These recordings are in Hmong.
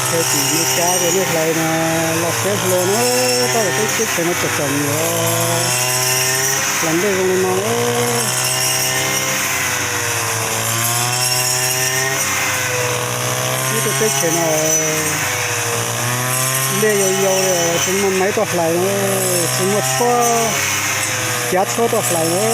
Chaw tim Meskas ces nej hlais mas los siab hlo na, tab tom teb teb chaws no txom txom nyem, hlais nplej zoo li no. Ib tug teb chaws no nplej yau yau li, tsis muaj maiv tuaj hlais na, tsis muaj tshuab, cav tshuab tuaj hlais na.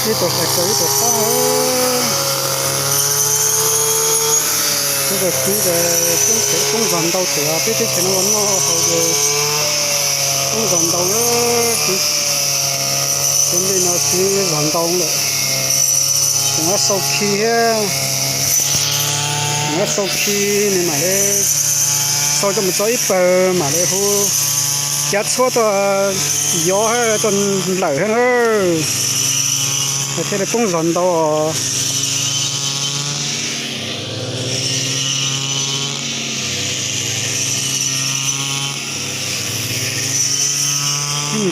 Ib tug hlais kaus ib tug qab. Tus kwv tias poob zog ntau, teb chaws no ua noj haus ces poob zog ntau na. Tus nplej no poob zog ntau lawm. Tseem muab sau khi thiab, tseem muab sau khi, nws mam li sau coj mus tso ib pawg mam li hu cav tshuab tuaj yov thiab tuaj nplawm thiab na, thiaj li poob zog ntau os.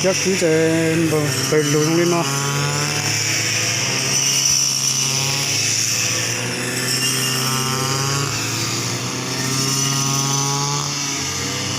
Cov kwv tseem pawg lug zoo li no.